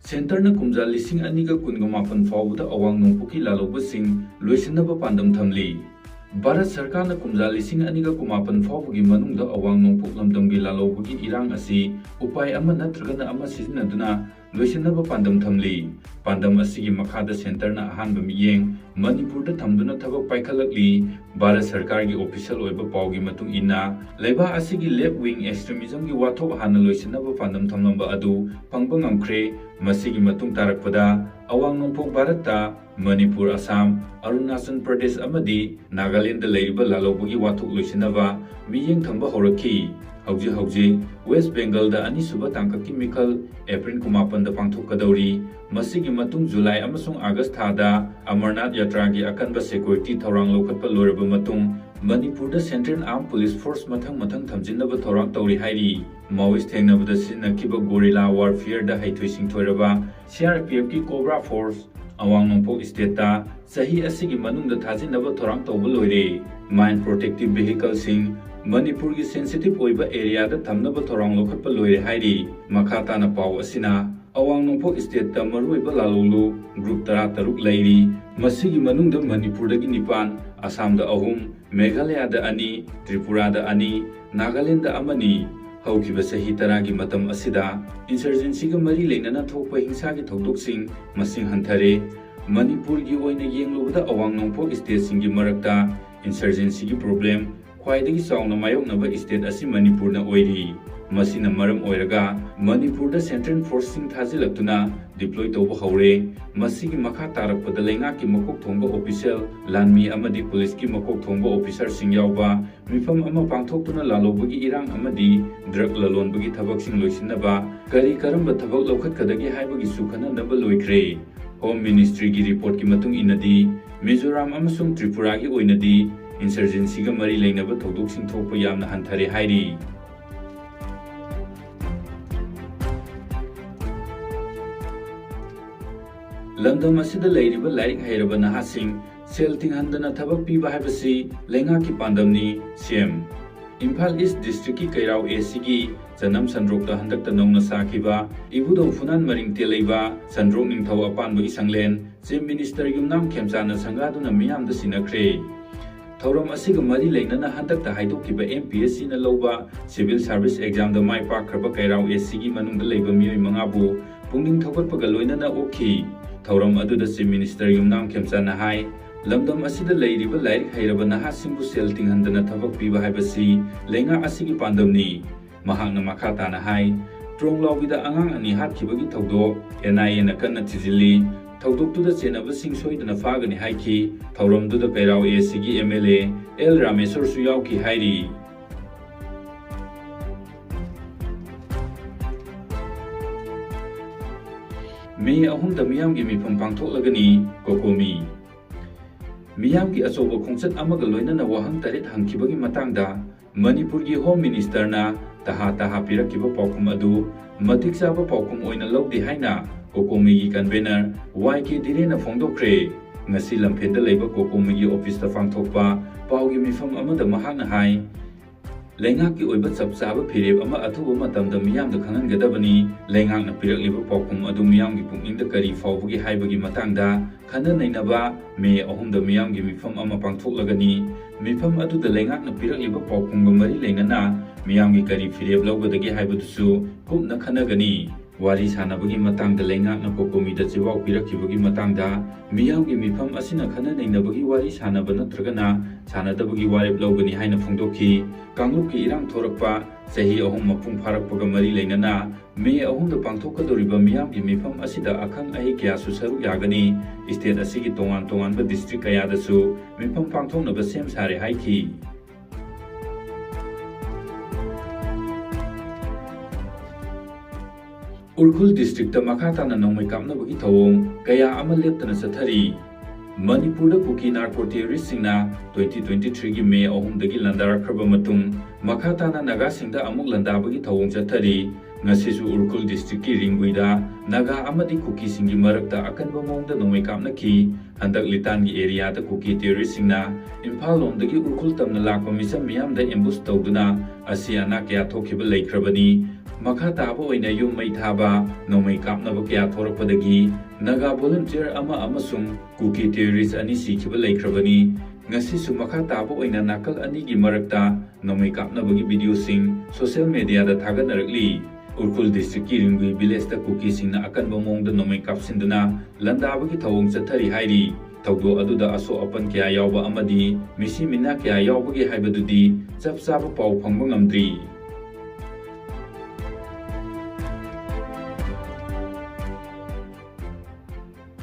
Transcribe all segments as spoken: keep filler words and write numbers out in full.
ꯁꯦꯟꯇꯔꯅ ꯀꯨꯝꯖꯥ ꯂꯤꯁꯤꯡ ꯑꯅꯤꯒ ꯀꯨꯟꯒ ꯃꯥꯄꯟ ꯐꯥꯎꯕꯗ ꯑꯋꯥꯡ ꯅꯣꯡꯄꯣꯛꯀꯤ ꯂꯥꯜꯍꯧꯕꯁꯤꯡ ꯂꯣꯏꯁꯤꯟꯅꯕ ꯄꯥꯟꯗꯝ ꯊꯝꯂꯤ꯫ ꯚꯥꯔꯠ ꯁꯔꯀꯥꯔꯅ ꯀꯨꯝꯖꯥ ꯂꯤꯁꯤꯡ ꯑꯅꯤꯒ ꯀꯨꯟꯃꯥꯄꯟ ꯐꯥꯎꯕꯒꯤ ꯃꯅꯨꯡꯗ ꯑꯋꯥꯡ ꯅꯣꯡꯄꯣꯛ ꯂꯝꯗꯝꯒꯤ ꯂꯥꯜꯍꯧꯕꯒꯤ ꯏꯔꯥꯡ ꯑꯁꯤ ꯎꯄꯥꯏ ꯑꯃ ꯅꯠꯇ꯭ꯔꯒꯅ ꯑꯃ ꯁꯤꯖꯤꯟꯅꯗꯨꯅ ꯂꯣꯏꯁꯤꯟꯅꯕ ꯄꯥꯟꯗꯝ ꯊꯝꯂꯤ꯫ ꯄꯥꯟꯗꯝ ꯑꯁꯤꯒꯤ ꯃꯈꯥꯗ ꯁꯦꯟꯇꯔꯅ ꯑꯍꯥꯟꯕ ꯃꯤꯠꯌꯦꯡ ꯃꯅꯤꯄꯨꯔꯗ ꯊꯝꯗꯨꯅ ꯊꯕꯛ ꯄꯥꯏꯈꯠꯂꯛꯂꯤ꯫ ꯚꯥꯔꯠ ꯁꯔꯀꯥꯔꯒꯤ ꯑꯣꯐꯤꯁꯤꯌꯦꯜ ꯑꯣꯏꯕ ꯄꯥꯎꯒꯤ ꯃꯇꯨꯡ ꯏꯟꯅ, ꯂꯩꯕꯥꯛ ꯑꯁꯤꯒꯤ left wing extremismꯒꯤ ꯋꯥꯊꯣꯛ ꯍꯥꯟꯅ ꯂꯣꯏꯁꯤꯟꯅꯕ ꯄꯥꯟꯗꯝ ꯊꯝꯂꯝꯕ ꯑꯗꯨ ꯐꯪꯕ ꯉꯝꯈ꯭ꯔꯦ꯫ ꯃꯁꯤꯒꯤ ꯃꯇꯨꯡ ꯇꯥꯔꯛꯄꯗ ꯑꯋꯥꯡ ꯅꯣꯡꯄꯣꯛ ꯚꯥꯔꯠꯇ ꯃꯅꯤꯄꯨꯔ, ꯑꯁꯥꯝ, ꯑꯔꯨꯅꯥꯆꯜ ꯄ꯭ꯔꯗꯦꯁ ꯑꯃꯗꯤ ꯅꯥꯒꯥꯂꯦꯟꯗ ꯂꯩꯔꯤꯕ ꯂꯥꯜꯍꯧꯕꯒꯤ ꯋꯥꯊꯣꯛ ꯂꯣꯏꯁꯤꯟꯅꯕ ꯃꯤꯠꯌꯦꯡ ꯊꯝꯕ ꯍꯧꯔꯛꯈꯤ꯫ ꯍꯧꯖꯤꯛ ꯍꯧꯖꯤꯛ ꯋꯦꯁ ꯕꯦꯡꯒꯜꯗ ꯑꯅꯤꯁꯨꯕ ꯇꯥꯡꯀꯛꯀꯤ ꯃꯤꯈꯜ ꯑꯦꯄ꯭ꯔꯤꯜ ꯀꯨꯟꯃꯥꯄꯟꯗ ꯄꯥꯡꯊꯣꯛꯀꯗꯧꯔꯤ꯫ ꯃꯁꯤꯒꯤ ꯃꯇꯨꯡ ꯖꯨꯂꯥꯏ ꯑꯃꯁꯨꯡ ꯑꯥꯒꯁ ꯊꯥꯗ ꯑꯃꯔꯅꯥꯊ ꯌꯥꯇ꯭ꯔꯥꯒꯤ ꯑꯀꯟꯕ ꯁꯦꯀ꯭ꯌꯨꯔꯤꯇꯤ ꯊꯧꯔꯥꯡ ꯂꯧꯈꯠꯄ ꯂꯣꯏꯔꯕ ꯃꯇꯨꯡ, ꯃꯅꯤꯄꯨꯔꯗ Central Armed Police Force ꯃꯊꯪ ꯃꯊꯪ ꯊꯝꯖꯤꯟꯅꯕ ꯊꯧꯔꯥꯡ ꯇꯧꯔꯤ ꯍꯥꯏꯔꯤ꯫ ꯃꯥꯑꯣꯏꯁ ꯊꯦꯡꯅꯕꯗ ꯁꯤꯖꯤꯟꯅꯈꯤꯕ ꯒꯣꯔꯤꯂꯥ ꯋꯥꯔꯐꯤꯌꯔꯗ ꯍꯩꯊꯣꯏ ꯁꯤꯡꯊꯣꯏꯔꯕ CRPFꯀꯤ Cobra Force ꯑꯋꯥꯡ ꯅꯣꯡꯄꯣꯛ ꯁ꯭ꯇꯦꯠꯇ ꯆꯍꯤ ꯑꯁꯤꯒꯤ ꯃꯅꯨꯡꯗ ꯊꯥꯖꯤꯟꯅꯕ ꯊꯧꯔꯥꯡ ꯇꯧꯕ ꯂꯣꯏꯔꯦ꯫ Mine protective vehicleꯁꯤꯡ ꯃꯅꯤꯄꯨꯔꯒꯤ sensitive ꯑꯣꯏꯕ areaꯗ ꯊꯝꯅꯕ ꯊꯧꯔꯥꯡ ꯂꯧꯈꯠꯄ ꯂꯣꯏꯔꯦ ꯍꯥꯏꯔꯤ꯫ ꯃꯈꯥ ꯇꯥꯅ ꯄꯥꯎ ꯑꯁꯤꯅ, ꯑꯋꯥꯡ ꯅꯣꯡꯄꯣꯛ ꯁ꯭ꯇꯦꯠꯇ ꯃꯔꯨꯑꯣꯏꯕ ꯂꯥꯜꯍꯧꯂꯨ group ꯇꯔꯥꯇꯔꯨꯛ ꯂꯩꯔꯤ꯫ ꯃꯁꯤꯒꯤ ꯃꯅꯨꯡꯗ ꯃꯅꯤꯄꯨꯔꯗꯒꯤ ꯅꯤꯄꯥꯟ, ꯑꯁꯥꯝꯗ ꯑꯍꯨꯝ, ꯃꯦꯘꯥꯂꯌꯥꯗ ꯑꯅꯤ, ꯇ꯭ꯔꯤꯄꯨꯔꯥꯗ ꯑꯅꯤ, ꯅꯥꯒꯥꯂꯦꯟꯗ ꯑꯃꯅꯤ꯫ ꯍꯧꯈꯤꯕ ꯆꯍꯤ ꯇꯔꯥꯒꯤ ꯃꯇꯝ ꯑꯁꯤꯗ insurgencyꯒ ꯃꯔꯤ ꯂꯩꯅꯅ ꯊꯣꯛꯄ ꯍꯤꯡꯁꯥꯒꯤ ꯊꯧꯗꯣꯛꯁꯤꯡ ꯃꯁꯤꯡ ꯍꯟꯊꯔꯦ꯫ ꯃꯅꯤꯄꯨꯔꯒꯤ ꯑꯣꯏꯅ ꯌꯦꯡꯂꯨꯕꯗ ꯑꯋꯥꯡ ꯅꯣꯡꯄꯣꯛ stateꯁꯤꯡꯒꯤ ꯃꯔꯛꯇ insurgencyꯒꯤ problem ꯈ꯭ꯋꯥꯏꯗꯒꯤ ꯆꯥꯎꯅ ꯃꯥꯌꯣꯛꯅꯕ state ꯑꯁꯤ ꯃꯅꯤꯄꯨꯔꯅ ꯑꯣꯏꯔꯤ꯫ ꯃꯁꯤꯅ ꯃꯔꯝ ꯑꯣꯏꯔꯒ ꯃꯅꯤꯄꯨꯔꯗ Central Forceꯁꯤꯡ ꯊꯥꯖꯤꯜꯂꯛꯇꯨꯅ deploy ꯇꯧꯕ ꯍꯧꯔꯦ꯫ ꯃꯁꯤꯒꯤ ꯃꯈꯥ ꯇꯥꯔꯛꯄꯗ ꯂꯩꯉꯥꯛꯀꯤ ꯃꯀꯣꯛ ꯊꯣꯡꯕ official, ꯂꯥꯟꯃꯤ ꯑꯃꯗꯤ policeꯀꯤ ꯃꯀꯣꯛ ꯊꯣꯡꯕ officerꯁꯤꯡ ꯌꯥꯎꯕ ꯃꯤꯐꯝ ꯑꯃ ꯄꯥꯡꯊꯣꯛꯇꯨꯅ ꯂꯥꯜꯍꯧꯕꯒꯤ ꯏꯔꯥꯡ ꯑꯃꯗꯤ drug ꯂꯂꯣꯟꯕꯒꯤ ꯊꯕꯛꯁꯤꯡ ꯂꯣꯏꯁꯤꯟꯅꯕ ꯀꯔꯤ ꯀꯔꯝꯕ ꯊꯕꯛ ꯂꯧꯈꯠꯀꯗꯒꯦ ꯍꯥꯏꯕꯒꯤꯁꯨ ꯈꯟꯅꯅꯕ ꯂꯣꯏꯈ꯭ꯔꯦ꯫ Home Ministryꯒꯤ reportꯀꯤ ꯃꯇꯨꯡ ꯏꯟꯅꯗꯤ, ꯃꯤꯖꯣꯔꯥꯝ ꯑꯃꯁꯨꯡ ꯇ꯭ꯔꯤꯄꯨꯔꯥꯒꯤ ꯑꯣꯏꯅꯗꯤ insurgencyꯒ ꯃꯔꯤ ꯂꯩꯅꯕ ꯊꯧꯗꯣꯛꯁꯤꯡ ꯊꯣꯛꯄ ꯌꯥꯝꯅ ꯍꯟꯊꯔꯦ ꯍꯥꯏꯔꯤ꯫ ꯂꯝꯗꯝ ꯑꯁꯤꯗ ꯂꯩꯔꯤꯕ ꯂꯥꯏꯔꯤꯛ ꯍꯩꯔꯕ ꯅꯍꯥꯁꯤꯡ ꯁꯦꯜ ꯇꯤꯡꯍꯟꯗꯅ ꯊꯕꯛ ꯄꯤꯕ ꯍꯥꯏꯕꯁꯤ ꯂꯩꯉꯥꯛꯀꯤ ꯄꯥꯟꯗꯝꯅꯤ, CM꯫ ꯏꯝꯐꯥꯜ East Districtꯀꯤ ꯀꯩꯔꯥꯎ ACꯒꯤ ꯆꯅꯝ ꯁꯟꯗ꯭ꯔꯣꯛꯇ ꯍꯟꯗꯛꯇ ꯅꯧꯅ ꯁꯥꯈꯤꯕ ꯏꯕꯨꯙꯧ ꯐꯨꯅꯥꯟ ꯃꯔꯤꯡ ꯇꯦꯜꯂꯩꯕ ꯁꯟꯗ꯭ꯔꯣꯛ ꯅꯤꯡꯊꯧ ꯑꯄꯥꯟꯕꯒꯤ ꯁꯪꯂꯦꯟ Chief Minister ꯌꯨꯝꯅꯥꯝ ꯈꯦꯝꯆꯥꯟꯅ ꯁꯪꯒꯥꯗꯨꯅ ꯃꯤꯌꯥꯝꯗ ꯁꯤꯟꯅꯈ꯭ꯔꯦ꯫ ꯊꯧꯔꯝ ꯑꯁꯤꯒ ꯃꯔꯤ ꯂꯩꯅꯅ ꯍꯟꯗꯛꯇ ꯍꯥꯏꯗꯣꯛꯈꯤꯕ M P S C ꯅ ꯂꯧꯕ Civil Service Exam the my ꯄꯥꯛꯈ꯭ꯔꯕ ꯀꯩꯔꯥꯎ A C ꯒꯤ ꯃꯅꯨꯡꯗ ꯂꯩꯕ ꯃꯤꯑꯣꯏ ꯃꯉꯥꯕꯨ ꯄꯨꯛꯅꯤꯡ ꯊꯧꯒꯠꯄꯒ ꯂꯣꯏꯅꯅ ꯑꯣꯛꯈꯤ꯫ ꯊꯧꯔꯝ ꯑꯗꯨꯗ Chief Minister ꯌꯨꯝꯅꯥꯝ ꯈꯦꯝꯆꯥꯟꯅ ꯍꯥꯏ, ꯂꯝꯗꯝ ꯑꯁꯤꯗ ꯂꯩꯔꯤꯕ ꯂꯥꯏꯔꯤꯛ ꯍꯩꯔꯕ ꯅꯍꯥꯁꯤꯡꯕꯨ ꯁꯦꯜ ꯇꯤꯡꯍꯟꯗꯅ ꯊꯕꯛ ꯄꯤꯕ ꯍꯥꯏꯕꯁꯤ ꯂꯩꯉꯥꯛ ꯑꯁꯤꯒꯤ ꯄꯥꯟꯗꯝꯅꯤ꯫ ꯃꯍꯥꯛꯅ ꯃꯈꯥ ꯇꯥꯅ ꯍꯥꯏ, ꯇ꯭ꯔꯣꯡꯂꯥꯎꯕꯤꯗ ꯑꯉꯥꯡ ꯑꯅꯤ ꯍꯥꯠꯈꯤꯕꯒꯤ ꯊꯧꯗꯣꯛ N I A ꯅ ꯀꯟꯅ ꯊꯤꯖꯤꯜꯂꯤ꯫ ꯊꯧꯗꯣꯛꯇꯨꯗ ꯆꯦꯟꯅꯕꯁꯤꯡ ꯁꯣꯏꯗꯅ ꯐꯥꯒꯅꯤ ꯍꯥꯏꯈꯤ꯫ ꯊꯧꯔꯝꯗꯨꯗ ꯀꯩꯔꯥꯎ A C ꯒꯤ M L A L ꯔꯥꯃꯦꯁꯣꯔꯁꯨ ꯌꯥꯎꯈꯤ ꯍꯥꯏꯔꯤ꯫ ꯃꯦ ꯑꯍꯨꯝꯗ ꯃꯤꯌꯥꯝꯒꯤ ꯃꯤꯐꯝ ꯄꯥꯡꯊꯣꯛꯂꯒꯅꯤ, ꯀꯣꯀꯣꯃꯤ꯫ ꯃꯤꯌꯥꯝꯒꯤ ꯑꯆꯧꯕ ꯈꯣꯡꯆꯠ ꯑꯃꯒ ꯂꯣꯏꯅꯅ ꯋꯥꯍꯪ ꯇꯔꯦꯠ ꯍꯪꯈꯤꯕꯒꯤ ꯃꯇꯥꯡꯗ ꯃꯅꯤꯄꯨꯔꯒꯤ Home Minister ꯅ ꯇꯍꯥ ꯇꯍꯥ ꯄꯤꯔꯛꯈꯤꯕ ꯄꯥꯎꯈꯨꯝ ꯑꯗꯨ ꯃꯇꯤꯛ ꯆꯥꯕ ꯄꯥꯎꯈꯨꯝ ꯑꯣꯏꯅ ꯂꯧꯗꯦ ꯍꯥꯏꯅ ꯀꯣꯀꯣꯃꯤꯒꯤ convener Y K ꯙꯤꯔꯦꯟꯅ ꯐꯣꯡꯗꯣꯛꯈ꯭ꯔꯦ꯫ ꯉꯁꯤ ꯂꯝꯐꯦꯜꯗ ꯂꯩꯕ ꯀꯣꯀꯣꯃꯤꯒꯤ office ꯇ ꯄꯥꯡꯊꯣꯛꯄ ꯄꯥꯎꯒꯤ ꯃꯤꯐꯝ ꯑꯃꯗ ꯃꯍꯥꯛꯅ ꯍꯥꯏ, ꯂꯩꯉꯥꯛꯀꯤ ꯑꯣꯏꯕ ꯆꯞ ꯆꯥꯕ ꯐꯤꯔꯦꯞ ꯑꯃ ꯑꯊꯨꯕ ꯃꯇꯝꯗ ꯃꯤꯌꯥꯝꯗ ꯈꯪꯍꯟꯒꯗꯕꯅꯤ꯫ ꯂꯩꯉꯥꯛꯅ ꯄꯤꯔꯛꯂꯤꯕ ꯄꯥꯎꯈꯨꯝ ꯑꯗꯨ ꯃꯤꯌꯥꯝꯒꯤ ꯄꯨꯛꯅꯤꯡꯗ ꯀꯔꯤ ꯐꯥꯎꯕꯒꯦ ꯍꯥꯏꯕꯒꯤ ꯃꯇꯥꯡꯗ ꯈꯟꯅ ꯅꯩꯅꯕ ꯃꯦ ꯑꯍꯨꯝꯗ ꯃꯤꯌꯥꯝꯒꯤ ꯃꯤꯐꯝ ꯑꯃ ꯄꯥꯡꯊꯣꯛꯂꯒꯅꯤ꯫ ꯃꯤꯐꯝ ꯑꯗꯨꯗ ꯂꯩꯉꯥꯛꯅ ꯄꯤꯔꯛꯂꯤꯕ ꯄꯥꯎꯈꯨꯝꯒ ꯃꯔꯤ ꯂꯩꯅꯅ ꯃꯤꯌꯥꯝꯒꯤ ꯀꯔꯤ ꯐꯤꯔꯦꯞ ꯂꯧꯒꯗꯒꯦ ꯍꯥꯏꯕꯗꯨꯁꯨ ꯀꯨꯞꯅ ꯈꯟꯅꯒꯅꯤ꯫ ꯋꯥꯔꯤ ꯁꯥꯅꯕꯒꯤ ꯃꯇꯥꯡꯗ ꯂꯩꯉꯥꯛꯅ ꯀꯣꯀꯣꯃꯤꯗ ꯆꯦꯕꯥꯎ ꯄꯤꯔꯛꯈꯤꯕꯒꯤ ꯃꯇꯥꯡꯗ ꯃꯤꯌꯥꯝꯒꯤ ꯃꯤꯐꯝ ꯑꯁꯤꯅ ꯈꯟꯅ ꯅꯩꯅꯕꯒꯤ ꯋꯥꯔꯤ ꯁꯥꯅꯕ ꯅꯠꯇ꯭ꯔꯒꯅ ꯁꯥꯅꯗꯕꯒꯤ ꯋꯥꯔꯦꯞ ꯂꯧꯒꯅꯤ ꯍꯥꯏꯅ ꯐꯣꯡꯗꯣꯛꯈꯤ꯫ ꯀꯥꯡꯂꯨꯞꯀꯤ ꯏꯔꯥꯡ ꯊꯣꯔꯛꯄ ꯆꯍꯤ ꯑꯍꯨꯝ ꯃꯄꯨꯡ ꯐꯥꯔꯛꯄꯒ ꯃꯔꯤ ꯂꯩꯅꯅ ꯃꯦ ꯑꯍꯨꯝꯗ ꯄꯥꯡꯊꯣꯛꯀꯗꯧꯔꯤꯕ ꯃꯤꯌꯥꯝꯒꯤ ꯃꯤꯐꯝ ꯑꯁꯤꯗ ꯑꯈꯪ ꯑꯍꯩ ꯀꯌꯥꯁꯨ ꯁꯔꯨꯛ ꯌꯥꯒꯅꯤ꯫ State ꯑꯁꯤꯒꯤ ꯇꯣꯉꯥꯟ ꯇꯣꯉꯥꯟꯕ district ꯀꯌꯥꯗꯁꯨ ꯃꯤꯐꯝ ꯄꯥꯡꯊꯣꯛꯅꯕ ꯁꯦꯝ ꯁꯥꯔꯦ ꯍꯥꯏꯈꯤ꯫ ꯎꯈ꯭ꯔꯨꯜ district ꯇ ꯃꯈꯥ ꯇꯥꯅ ꯅꯣꯡꯃꯩ ꯀꯥꯞꯅꯕꯒꯤ ꯊꯧꯑꯣꯡ ꯀꯌꯥ ꯑꯃ ꯂꯦꯞꯇꯅ ꯆꯠꯊꯔꯤ꯫ ꯃꯅꯤꯄꯨꯔꯗ ꯀꯨꯀꯤ narco terrorist ꯁꯤꯡꯅ twenty twenty three ꯒꯤ ꯃꯦ ꯑꯍꯨꯝꯗꯒꯤ ꯂꯥꯟꯗꯥꯔꯛꯈ꯭ꯔꯕ ꯃꯇꯨꯡ, ꯃꯈꯥ ꯇꯥꯅ ꯅꯥꯒꯥꯁꯤꯡꯗ ꯑꯃꯨꯛ ꯂꯥꯟꯗꯥꯕꯒꯤ ꯊꯧꯑꯣꯡ ꯆꯠꯊꯔꯤ꯫ ꯉꯁꯤꯁꯨ ꯎꯈ꯭ꯔꯨꯜ districtꯀꯤ ꯔꯤꯡꯒꯨꯏꯗ ꯅꯥꯒꯥ ꯑꯃꯗꯤ ꯀꯨꯀꯤꯁꯤꯡꯒꯤ ꯃꯔꯛꯇ ꯑꯀꯟꯕ ꯃꯑꯣꯡꯗ ꯅꯣꯡꯃꯩ ꯀꯥꯞꯅꯈꯤ꯫ ꯍꯟꯗꯛ ꯂꯤꯇꯥꯟꯒꯤ areaꯗ ꯀꯨꯀꯤ terroristꯁꯤꯡꯅ ꯏꯝꯐꯥꯜ ꯂꯣꯝꯗꯒꯤ ꯎꯈ꯭ꯔꯨꯜ ꯇꯝꯅ ꯂꯥꯛꯄ ꯃꯤꯆꯝ ꯃꯤꯌꯥꯝꯗ ambush ꯇꯧꯗꯨꯅ ꯑꯁꯤ ꯑꯅꯥ ꯀꯌꯥ ꯊꯣꯛꯈꯤꯕ ꯂꯩꯈ꯭ꯔꯕꯅꯤ꯫ ꯃꯈꯥ ꯇꯥꯕ ꯑꯣꯏꯅ ꯌꯨꯝ ꯃꯩ ꯊꯥꯕ, ꯅꯣꯡꯃꯩ ꯀꯥꯞꯅꯕ ꯀꯌꯥ ꯊꯣꯔꯛꯄꯗꯒꯤ ꯅꯥꯒꯥ volunteer ꯑꯃ ꯑꯃꯁꯨꯡ ꯀꯨꯀꯤ terrorist ꯑꯅꯤ ꯁꯤꯈꯤꯕ ꯂꯩꯈ꯭ꯔꯕꯅꯤ꯫ ꯉꯁꯤꯁꯨ ꯃꯈꯥ ꯇꯥꯕ ꯑꯣꯏꯅ ꯅꯥꯀꯜ ꯑꯅꯤꯒꯤ ꯃꯔꯛꯇ ꯅꯣꯡꯃꯩ ꯀꯥꯞꯅꯕꯒꯤ videoꯁꯤꯡ social mediaꯗ ꯊꯥꯒꯠꯅꯔꯛꯂꯤ꯫ ꯎꯈ꯭ꯔꯨꯜ districtꯀꯤ ꯔꯤꯡꯒꯨꯏ villageꯇ ꯀꯨꯀꯤꯁꯤꯡꯅ ꯑꯀꯟꯕ ꯃꯑꯣꯡꯗ ꯅꯣꯡꯃꯩ ꯀꯥꯞꯁꯤꯟꯗꯨꯅ ꯂꯥꯟꯗꯥꯕꯒꯤ ꯊꯧꯑꯣꯡ ꯆꯠꯊꯔꯤ ꯍꯥꯏꯔꯤ꯫ ꯊꯧꯗꯣꯛ ꯑꯗꯨꯗ ꯑꯁꯣꯛ ꯑꯄꯟ ꯀꯌꯥ ꯌꯥꯎꯕ ꯑꯃꯗꯤ ꯃꯤꯁꯤ ꯃꯤꯅꯥ ꯀꯌꯥ ꯌꯥꯎꯕꯒꯦ ꯍꯥꯏꯕꯗꯨꯗꯤ ꯆꯞ ꯆꯥꯕ ꯄꯥꯎ ꯐꯪꯕ ꯉꯝꯗ꯭ꯔꯤ꯫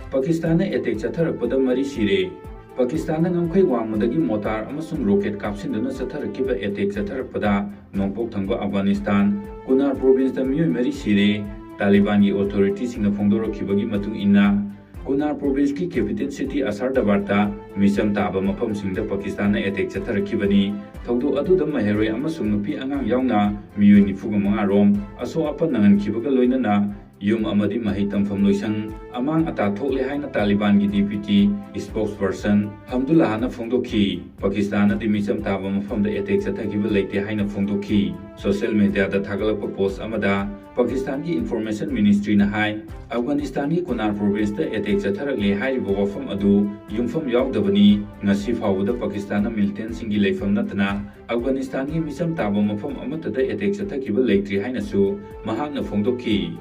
ꯄꯥꯀꯤꯁꯇꯥꯟꯅ attack ꯆꯠꯊꯔꯛꯄꯗ ꯃꯔꯤ ꯁꯤꯔꯦ꯫ ꯄꯥꯀꯤꯁꯇꯥꯟꯅ ꯉꯝꯈꯩ ꯋꯥꯡꯃꯗꯒꯤ mortar ꯑꯃꯁꯨꯡ rocket ꯀꯥꯞꯁꯤꯟꯗꯨꯅ ꯆꯠꯊꯔꯛꯈꯤꯕ attack ꯆꯠꯊꯔꯛꯄꯗ ꯅꯣꯡꯄꯣꯛ ꯊꯪꯕ ꯑꯐꯒꯥꯅꯤꯁꯇꯥꯟ, ꯀꯨꯅꯥꯔ provinceꯇ ꯃꯤꯑꯣꯏ ꯃꯔꯤ ꯁꯤꯔꯦ꯫ ꯇꯥꯂꯤꯕꯥꯟꯒꯤ authorityꯁꯤꯡꯅ ꯐꯣꯡꯗꯣꯔꯛꯈꯤꯕꯒꯤ ꯃꯇꯨꯡ ꯏꯟꯅ, ꯀꯨꯅꯥꯔ provinceꯀꯤ capital city ꯑꯁꯥꯔꯗꯕꯥꯗꯇ ꯃꯤꯆꯝ ꯇꯥꯕ ꯃꯐꯝꯁꯤꯡꯗ ꯄꯥꯀꯤꯁꯇꯥꯟꯅ attack ꯆꯠꯊꯔꯛꯈꯤꯕꯅꯤ꯫ ꯊꯧꯗꯣꯛ ꯑꯗꯨꯗ ꯃꯍꯩꯔꯣꯏ ꯑꯃꯁꯨꯡ ꯅꯨꯄꯤ ꯑꯉꯥꯡ ꯌꯥꯎꯅ ꯃꯤꯑꯣꯏ ꯅꯤꯐꯨꯒ ꯃꯉꯥ ꯔꯣꯝ ꯑꯁꯣꯛ ꯑꯄꯟ ꯅꯪꯍꯟꯈꯤꯕꯒ ꯂꯣꯏꯅꯅ ꯌꯨꯝ ꯑꯃꯗꯤ ꯃꯍꯩ ꯇꯝꯐꯝ ꯂꯣꯏꯁꯪ ꯑꯃꯥꯡ ꯑꯇꯥ ꯊꯣꯛꯂꯦ ꯍꯥꯏꯅ ꯇꯥꯂꯤꯕꯥꯟꯒꯤ deputy spokesperson ꯍꯝꯗꯨꯜꯂꯥꯍꯅ ꯐꯣꯡꯗꯣꯛꯈꯤ꯫ ꯄꯥꯀꯤꯁꯇꯥꯟꯅꯗꯤ ꯃꯤꯆꯝ ꯇꯥꯕ ꯃꯐꯝꯗ attack ꯆꯠꯊꯈꯤꯕ ꯂꯩꯇꯦ ꯍꯥꯏꯅ ꯐꯣꯡꯗꯣꯛꯈꯤ꯫ Social mediaꯗ ꯊꯥꯒꯠꯂꯛꯄ post ꯑꯃꯗ ꯄꯥꯀꯤꯁꯇꯥꯟꯒꯤ Information Ministryꯅ ꯍꯥꯏ, ꯑꯐꯒꯥꯅꯤꯁꯇꯥꯟꯒꯤ ꯀꯨꯅꯥꯔ provinceꯇ attack ꯆꯠꯊꯔꯛꯂꯦ ꯍꯥꯏꯔꯤꯕ ꯋꯥꯐꯝ ꯑꯗꯨ ꯌꯨꯝꯐꯝ ꯌꯥꯎꯗꯕꯅꯤ꯫ ꯉꯁꯤ ꯐꯥꯎꯕꯗ ꯄꯥꯀꯤꯁꯇꯥꯟꯅ militantꯁꯤꯡꯒꯤ ꯂꯩꯐꯝ ꯅꯠꯇꯅ ꯑꯐꯒꯥꯅꯤꯁꯇꯥꯟꯒꯤ ꯃꯤꯆꯝ ꯇꯥꯕ ꯃꯐꯝ ꯑꯃꯠꯇꯗ attack ꯆꯠꯊꯈꯤꯕ ꯂꯩꯇ꯭ꯔꯤ ꯍꯥꯏꯅꯁꯨ ꯃꯍꯥꯛꯅ ꯐꯣꯡꯗꯣꯛꯈꯤ꯫